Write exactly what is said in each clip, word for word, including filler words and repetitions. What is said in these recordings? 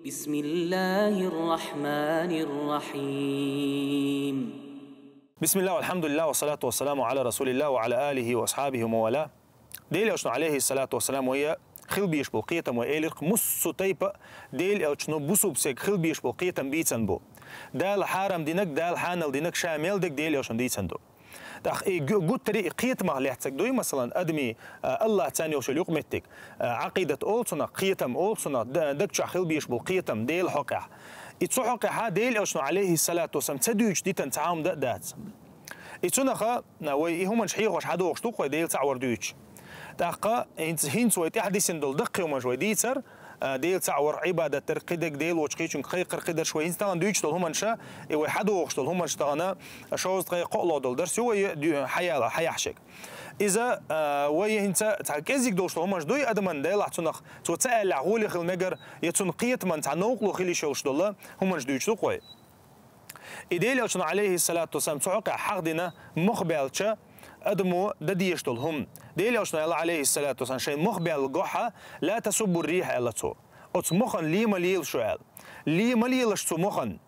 بسم الله الرحمن الرحيم. بسم الله والحمد لله والصلاة والسلام على رسول الله وعلى آله وأصحابه ومن والاه. Дела Элчано, алейхи салату вассалам, вай хила безаш бола кхетам вай элира-кх, муссу тайпа Дела Элчано бусалба сага хила безаш бола кхетам бийцан бу. Дала хьарам динаг, Дала хьанал динаг ша мел дег Дела Элчано дийцан ду. ТӀаккха и гу-, гуттари а кхетамах лаьцаг дуй, масалан, адамий, а, Аллахьца йолаш йола юкъаметтиг, а, Ӏакъидат олу цунах, кхетам олу цунах, д-, даг чохь хила безаш болу кхетам Делан хьокъехь. И цу хьокъехь Дела Элчано, алейхи салату вассалам, ца дуьйцуш дитан цхьа хӀума дан а дац. И цунах, а, вай и хӀуманаш хьехош хьадогӀуш ду-кх вай Дела цхьаъ вар дуьйцуш. ТӀаккха хӀинца, хӀинца вай тӀаьхьа дисина долу даккхий хӀуманаш вай дийцар, а, Дела цхьаъ вар, Ӏибадат дар, кхидерг Дела воцчу кхечуьнга кхайкхар, кхидерш вай хӀинца тахана дуьйцуш долу хӀуманаш, и вай хьадогӀуш долу хӀуманаш тахана шовзткъе кхоалгӀа долу дарс ю вай ду-, хьаяла-, хьаяхьа шег. Иза, а, вай хӀинца цхьа кӀеззиг долуш долу хӀуманаш дуй адаман, делахь цунах, цо ца аьллехь гӀоле хила мегар, я цунна кхетаман цхьа новкъарло хила йиш йолуш долу хӀуманаш дуьйцуш ду-кх вай. И Дела Элчано, алейхи салату вассалам, цу хьокъехь хьахдина муха баьлча адамо дан дезаш долу хӀума. Дела Элчано аьлла, алейхи салату вассалам, шайн муха баьлла гохьа, «لا تسبوا الريح», аьлла цо. Оцу мохана ле ма лела шу аьлла. Ле ма лелаш цу мохана.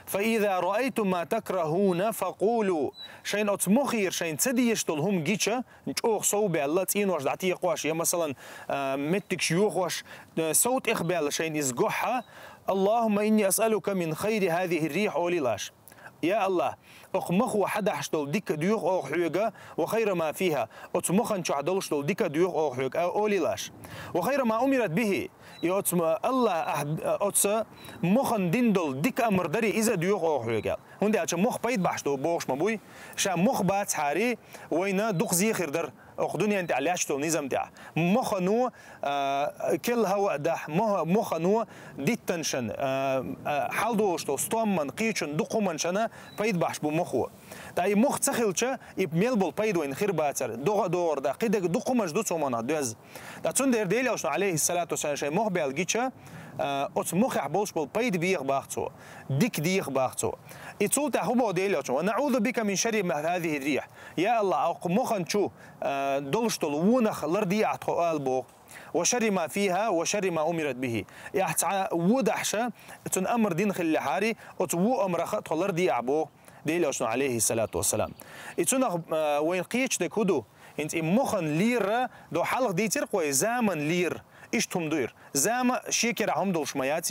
«فإذا رأيتم ما تكرهون فقولوا». Шайна оцу мохера шайна ца дезаш долу хӀума гича, чӀогӀа сов баьлла, цӀенош дӀатекхош, я, масалан, а, меттигаш йохош, а, сов тӀехбаьлла шайна иза гохьа, «اللهم إني أسألك من خير هذه الريح», олийла аша. Я Аллахь, окху мохо хьадахьаш долу дика доьху оха хьоьга, «وخير ما فيها», оцу мохана чохь долуш долу дика доьху оха хьоьга, а, олийла аша. «وخير ما أمرت به», и оцу ма-, Аллахь, ахь, оцу мохана дина долу дика амар дарий, иза доьху оха хьоьга аьлла. ХӀунда аьлча мох пайда бахьаш ду бохуш ма буй. Ша мох бацахьара, вайна дукха зе хир дара окху дуьнен тӀехь лаьтташ долу низам тӀехь. Мохано, а, келла хӀаваъ дахь, мох-, мохано диттанашна, а, а, хьалдолуш долу стомман, кхечун дукха хӀуманашна пайда бахьаш бу мохо. Ткъа и мох ца хилча, и мел болу пайда вайна хир бацара. ДогӀа а догӀур дац, кхидерг дукха хӀуманаш ду цу моханах доьзна. Ткъа цундела Дела Элчано, алейхи салату вассалам, шайн мох баьлла гича, а, оцу мохехь болуш болу пайда беха бах цо, дика деха бах цо. И цул тӀаьхьа хӀун боху Дела Элчано: «ونعوذ بك من شر هذه الريح». Я Аллахь, окху мохана чу, а, долуш долу вонах ларде ахь тхо ала боху. «وشر ما فيها وشر ما أمرت به». И ахь цхьа вон дахьаш, цунна амар дина хиллехьара, оцу вон амарах тхо ларде ахь боху Дела Элчано, алейхи салату вассалам. И цунах, а, вайна кхеташ дерг хӀун ду? ХӀинца и мохана лерра, до хьалха дийцира-кх вай, заман лерра. Иштта хӀума ду ира. Зама шен керахь хӀума долуш ма яц,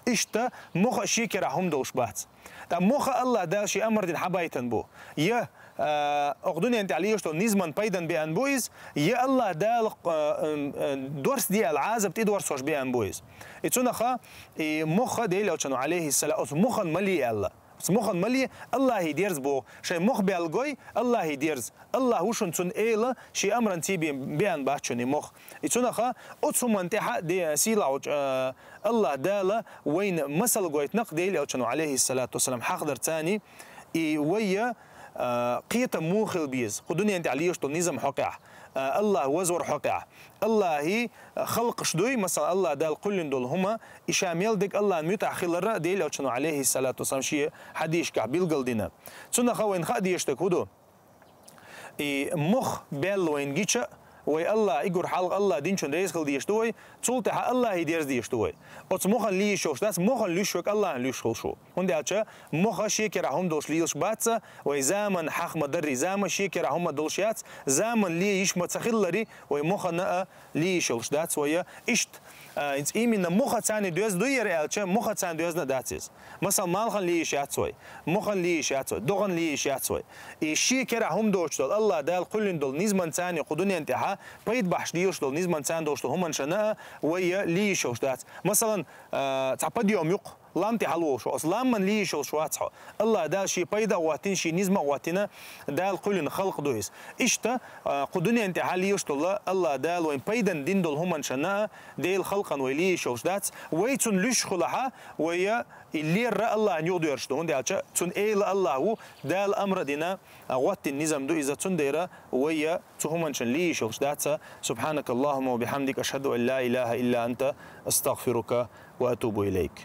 иштта мох а шен керахь хӀума долуш бац. Ткъа мох а Аллахь Дала шен амар дина хьабайтан бу. Я, а, окху дуьнен тӀехь лелаш долу низаман пайдан беана бу иза, я Аллахь Дала, а, а, а, дорс де аьлла, Ӏазап тӀедорсош беана бу иза. И цунах и мох а Дела Элчано, алейхи салам, оцу мохана ма ле аьлла. Оцу мохана ма ле, Аллахье дерза боху. Шайн мох баьлла гой, Аллахье дерза. Аллахь ву шуна, цуьнан эла шен амранца бен-, беана бац шуна и мох. И цунах оцу хӀуманна тӀехь де-, сийлахь волчу, а, Аллахь Дала вайна масал гойту-кх Дела Элчано, алейхи салату вассалам, хьахдарца, и вай, а, кхетам муха хила беза кху дуьнен тӀехь лелаш долу низам хьокъехь, а, Аллахь вазвар хьокъехь. Аллахьи, а, халкъаш дуй, масала, Аллахь Дала кхоьллина долу хӀума, и ша мел дерг Аллахьна муьтӀахь хилар Дела Элчано, алейхи салату вассалам, шен хьадисашкахь билгалдина. Цунах вайна хаа дезаш дерг хӀун ду? И мох баьлла вайна гича, вай Аллахь, и гур хьалха Аллахь динчун реза хила дезаш ду вай, цул тӀаьхьа Аллахье дерза дезаш ду вай. Оцу мохана ле йиш йолуш дац, мохана луьйш верг Аллахьна луьйш хуьлуш ву. ХӀунда аьлча мох шен керахь хӀума долуш лелаш бац, вай заман хьаха ма-дарра, зама шен керахь хӀума долуш яц, заман ле йиш ма ца хиллара, вай мохана а ле йиш йолуш дац вай. Иштта, а, хӀинца именно мохаца доьзна дуй яра аьлча, мохаца доьзна а дац иза. Масала, малхана ле йиш яц вай, мохана ле йиш яц вай, догӀана ле йиш яц вай. И шен керахь хӀума доцуш долу, Аллахь Дала кхоьллина долу низамца кху дуьнен тӀехь пайда бахьаш лелаш долу, низамца долуш долу хӀуманашна а вай ле йиш йолуш дац. Масалан, а, цхьа подъём ю-кх, лам тӀе хьалаволуш ву. Оцу ламмана ле йиш йолуш вац хьо. Аллахь Дала шен пайда а гӀоттийна, шен низам а гӀоттийна, Дала кхоьллина халкъ ду иза. Иштта, а, кху дуьнен тӀехь лелаш долу, Аллахь Дала вайна пайдан дина долу хӀуманашна а Делан халкъана вай ле йиш йолуш дац. Вай цунна луьйш хуьлахь, вай и лерра Аллахьна юхадоьрзуш ду. ХӀунда аьлча цуьнан эла Аллахь ву, Дала амра а дина, а, гӀоттийна низам ду иза, цундела вай цу хӀуманашна ле йиш йолуш дац. سبحانك اللهم وبحمدك، أشهد أن لا إله إلا أنت، أستغفرك وأتوب إليك.